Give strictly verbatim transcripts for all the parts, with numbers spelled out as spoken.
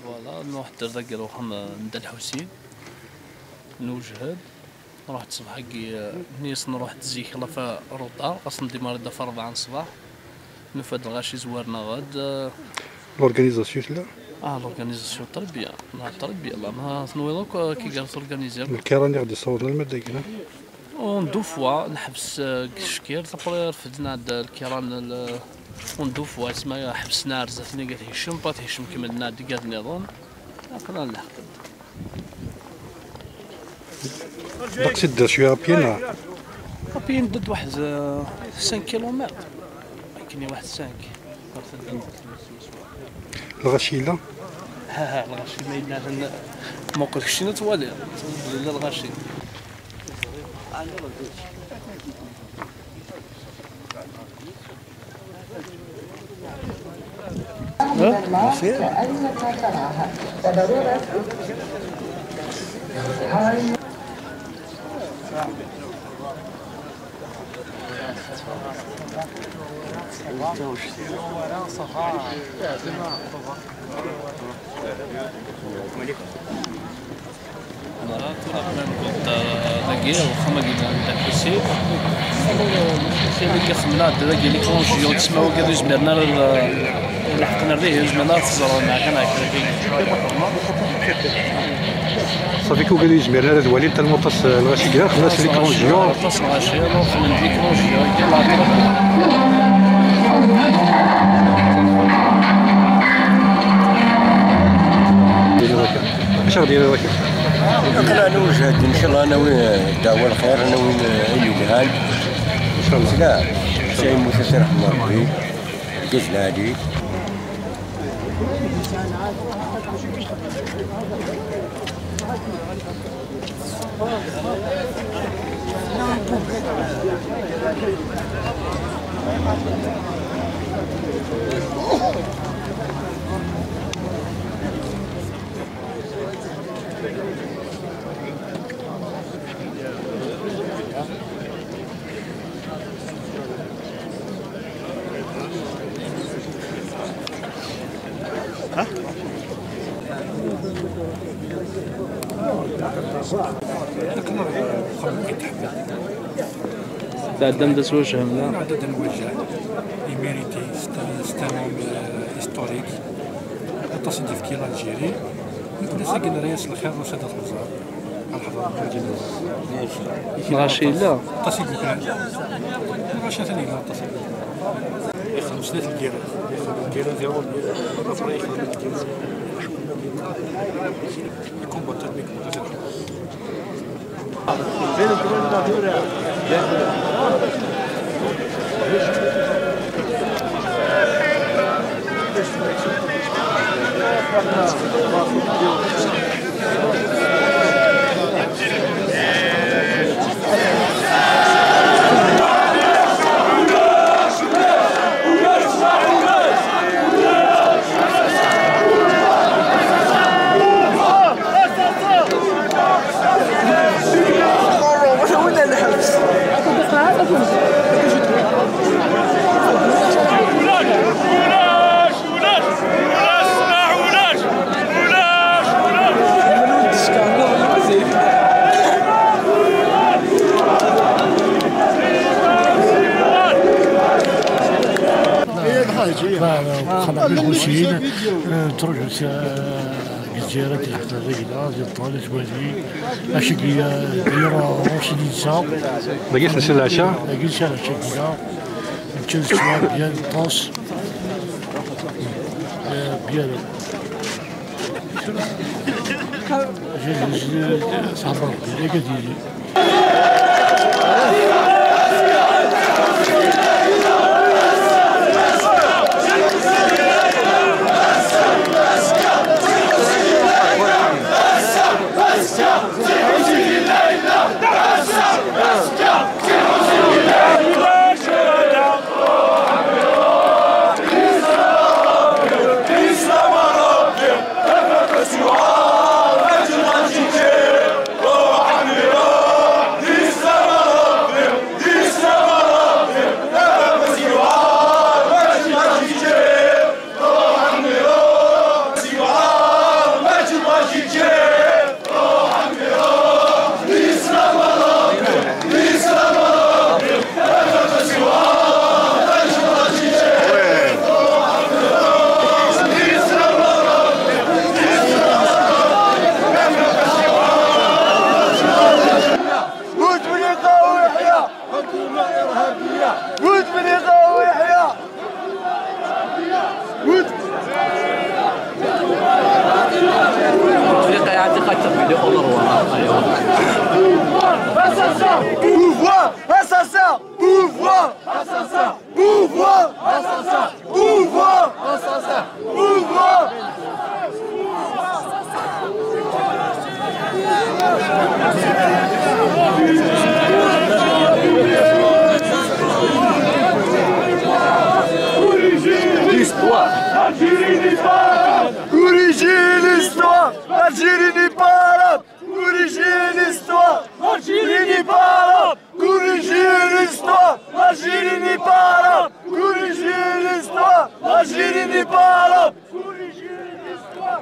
Voilà, nruḥ ddert dagi ar uxxam n Dda Lḥusin, newjed-d. Ruḥ-d ṣṣbeḥ-agi, eh, nni-as nruḥ-d zik, ɣef rrebɛa, ɣas ndimar-d ɣef rrebɛa n ṣṣbeḥ. Nufa-d lɣaci zwaren-aɣ-d, eh. L'organisation tella? Ah, l'organisation très bien. Ah, très bien. La, ma tenwiḍ akk, eh, ki gar t'organiser. Lkiran i ɣ-d-iṣawḍen alma d dagi, ha? On deux fois, neḥbes, eh, deg Teckirt, après refden-aɣ-d lkiran, l-, on deux fois, asma ḥebsen ar zdat-nni gar Hicem, après Hicem kemmlen-aɣ-d gar nniḍen. Aql-aɣ nleḥq-d. Donc c'est de, je suis à pied là. À pied, de واحد, euh, cinq kilomètres. Akken i واحد cinq. Lɣaci yella? Ha, ha, lɣaci ma yella, muqel keččini ad twaliḍ. Yella lɣaci. Voilà, tura bɣiɣ newweḍ, euh, dagi, uxxam-agi n Dda Lḥusin. Lḥusin, dagi xemmeɣ-d dagi l'écran géant, tsemma wigad ur zmiren ara ad, euh, leḥqen ar dihin, ur zmiren ara ad t-ẓren, kan akka dagi. Ṣafi, wigad ur zmiren ara ad walin, tellement aṭas, euh, lɣaci i yellan, xemmeɣ-as l'écran géant. Aṭas n lɣaci, alors xemmen-d l'écran géant-agi, later. Acu ɣ-d-yenna akka? Aql-aɣ newjed, ncallah, ad nawi ddeɛwa lxir, ad nawi ayen yelhan. Ncallah. Sla, Saɛid Musa, si ṛṛeḥma n Ṛebbi, Gaz Lɛali. Tɛeddam-d ad twajhem, neɣ? Nɛedda ad nwajeh. Imérité, c'est un, c'est un homme, euh, historique. Aṭas i d-yefki l'Algérie. Nekk d ass-agi nerra-yas lxir, nusa-d ad t-nẓer. Ad nḥeḍer lḥaǧa-nni. Lɣaci yella? Aṭas i yukren. Lɣaci atan yella, aṭas i yukren. Ixdem snat lgirad. Ixdem lgirad iɛun. Après ixdem lgirad. Ikumbaṭi, ikumbaṭi. Xaled Lḥusin, eh, nettṛuǧu si, eh, Lezzayer ad d-ilḥeq rregla, ad yeṭṭal, ad twali. Acagi, eh, dayir, eh, ur s-nensa. Dagi tensa leɛca? Dagi tensa leɛca-agi. Nečča d ttwa, byan, ṭas. Eh, byan. Saḥba Rebbi, dagi ad yili. Pas arabe, corriger l'histoire, l'Algérie n'est pas arabe. Corriger l'histoire, l'Algérie n'est pas arabe. Corriger l'histoire.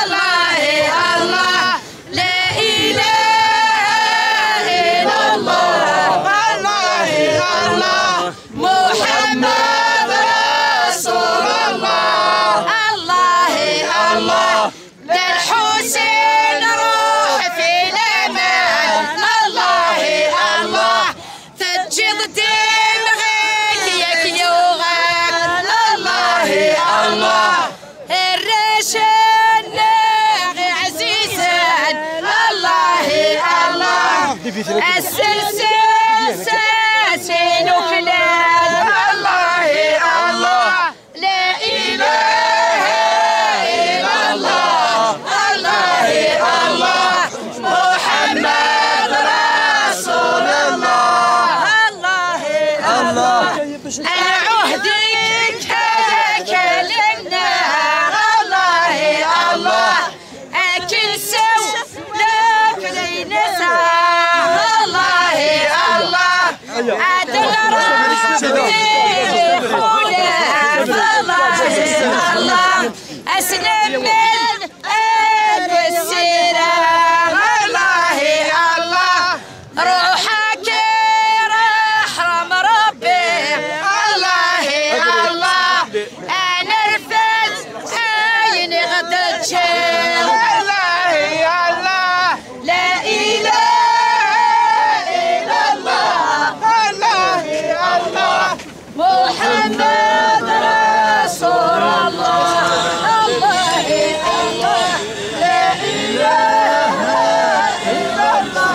الله، الله، لا إله إلا الله. الله، الله، محمد رسول الله. الله، الله، للحسين روح في الأمان. الله، الله، تجد دين غيك يك يوغان. الله، الله، الرشان عزيزان. الله، الله، السلسال ساسين وكلان. الله، الله، لا إله إلا الله. الله، الله، محمد رسول الله. الله، الله، أنا عهدي كذاك النار. الله، الله، أكل سو لك لينسى. الله، الله، عدل ربي خلف. الله، الله، أسلم من أهل السيرة. الله، الله، روحك يرحم ربي. الله، الله، أنا رفدت عيني غدا تشير. الله، الله، لا إله إلا الله. الله، الله، محمد رسول الله. الله، الله، لا إله إلا الله.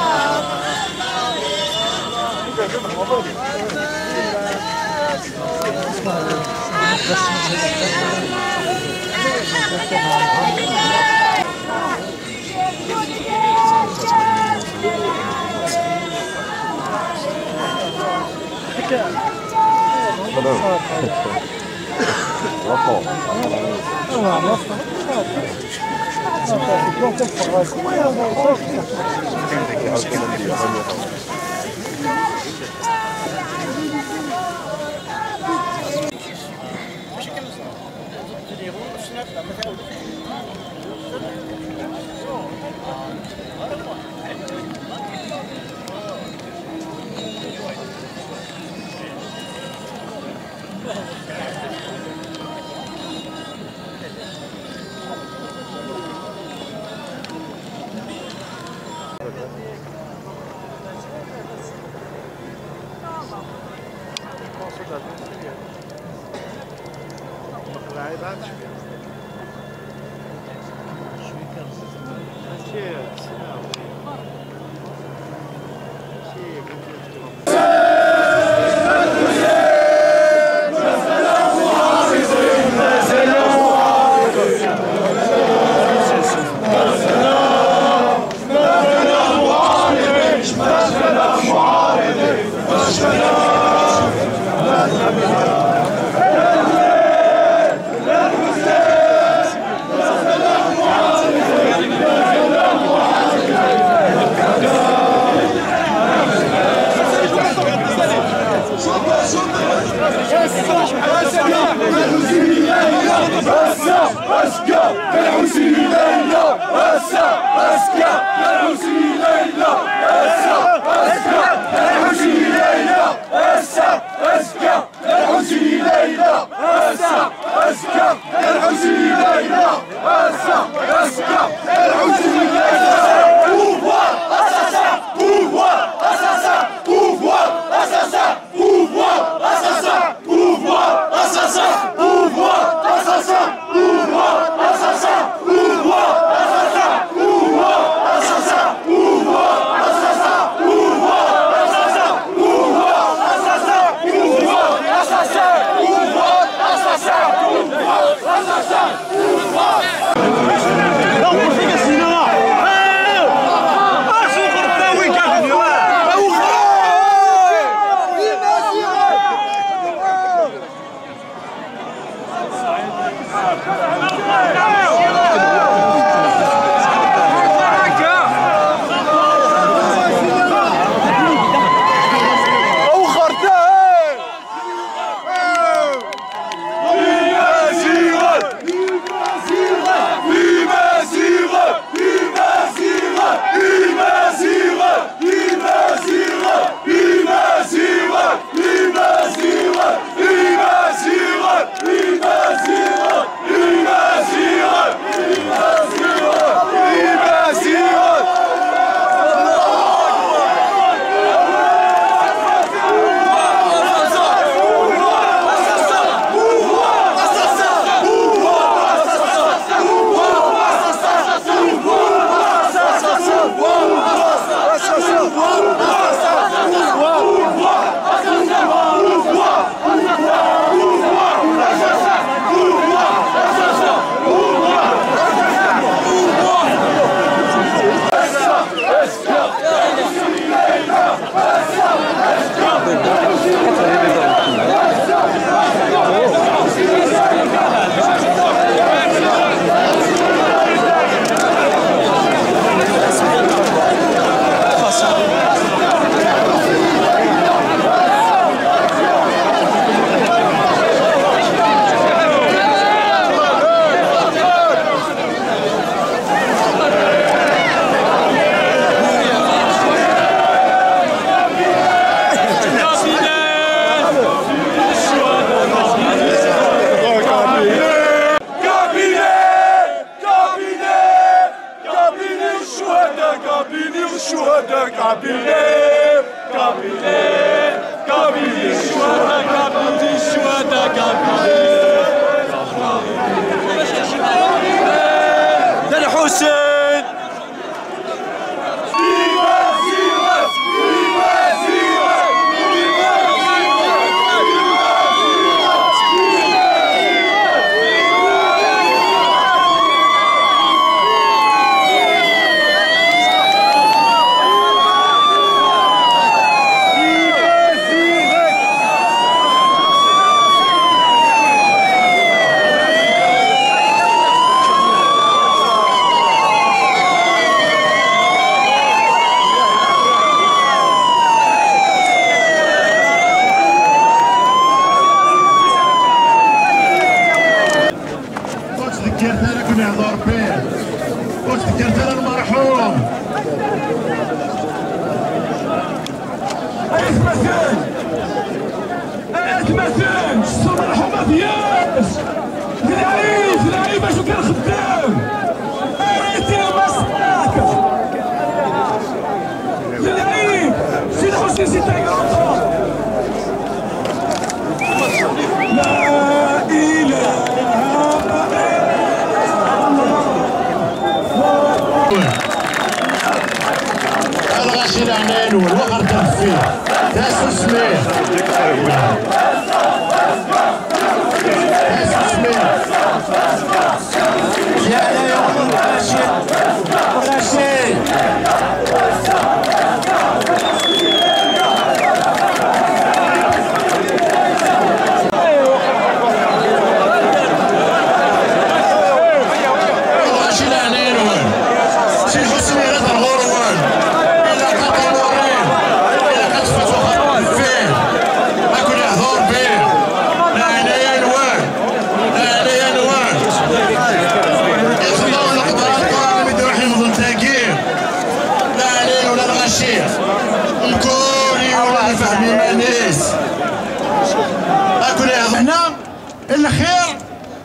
Lxir,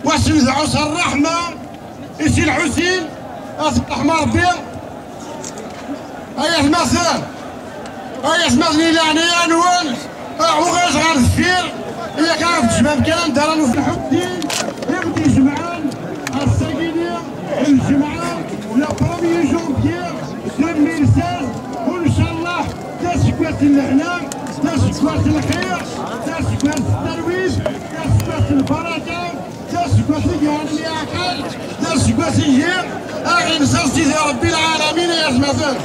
wa s-nedɛu s ṛṛeḥma i Si Lḥusin, ad t-ṛḥem Ṛebbi. Ay atmaten, ay atmaten, i leɛnaya-nwen, aɛuɣ-as ɣer deffir, yak ara tejmɛem kan anda ara nufi Lḥusin, i ɣ-d-ijemɛen ass-agi-ni, lǧemɛa, le premier janvier deux mille seize, u ncallah d aseggas n lehna, d aseggas n lxir, d aseggas n talwit, d aseggas n lbaraka. D aseggas i yeɛni aɛqal, d aseggas i yi aɣ-insa Sidi Ṛebbi lɛalamin, ay atmaten.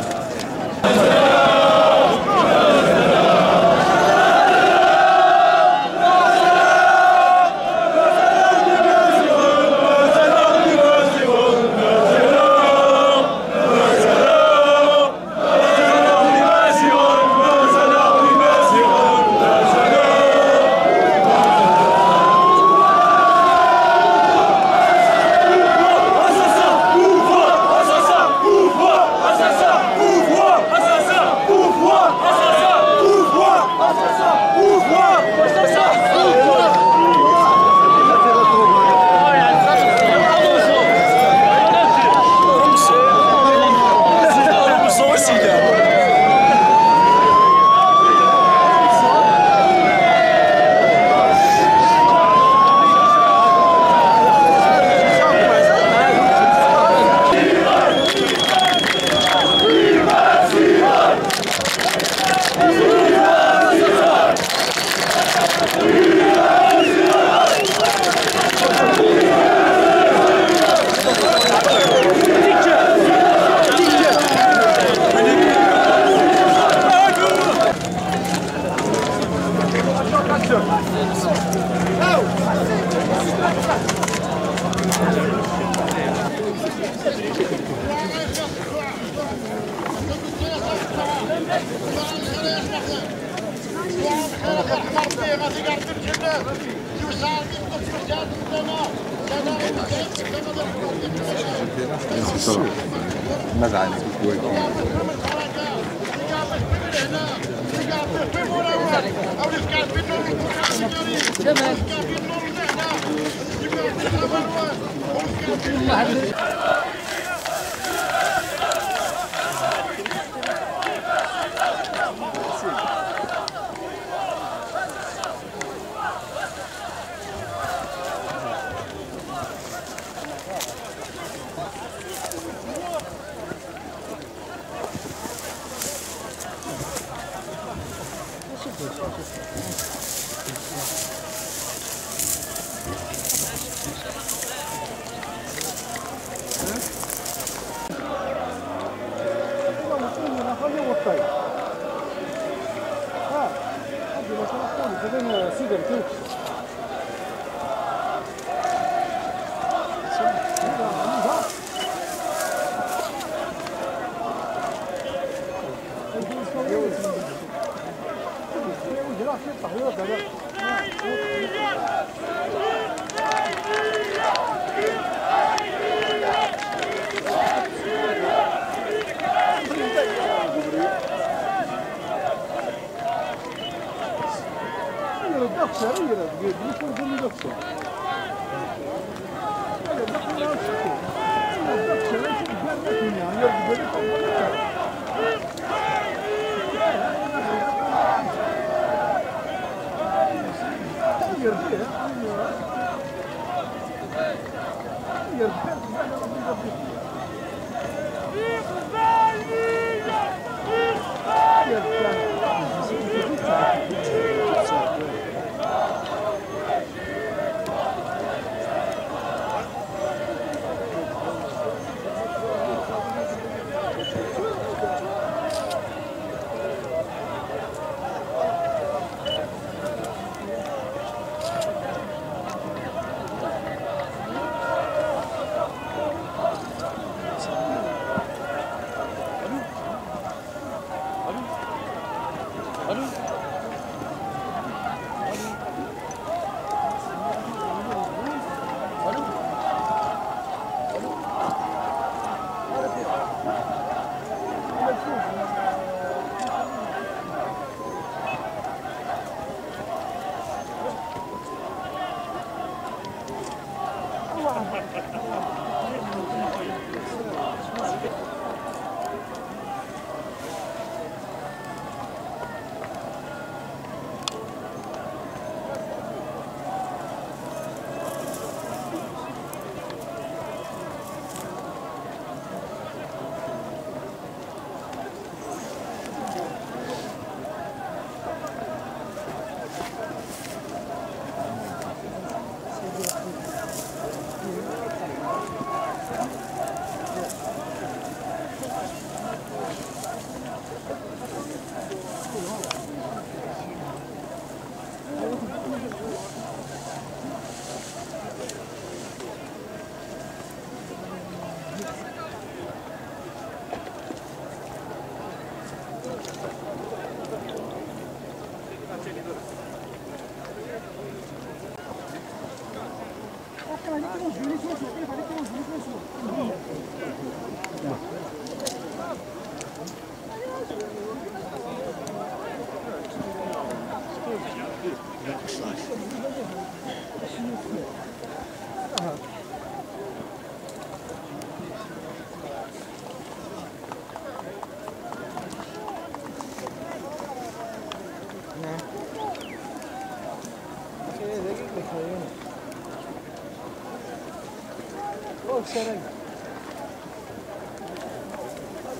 Oh, sorry.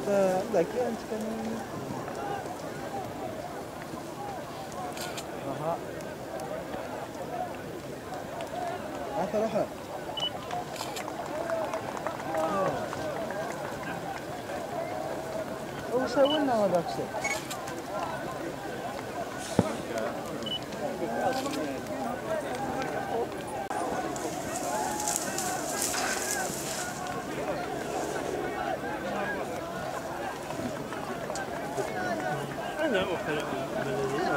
Da, da, kira, Aha. Aha, aha. Usawal neɣ d aksel? Ana, waqila, waqila, waqila,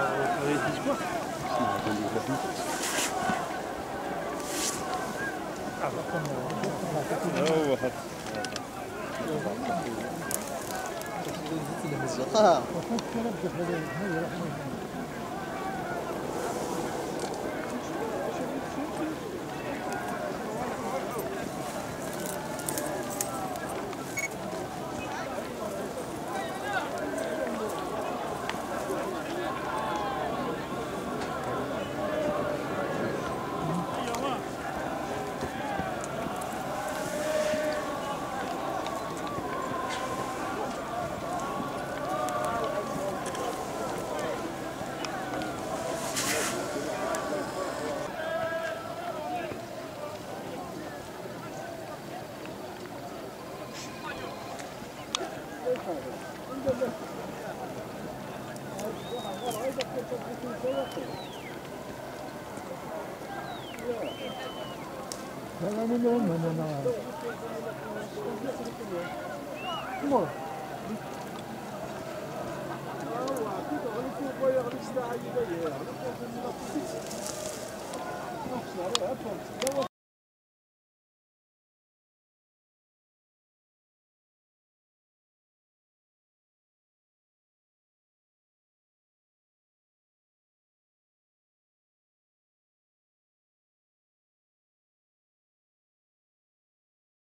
waqila,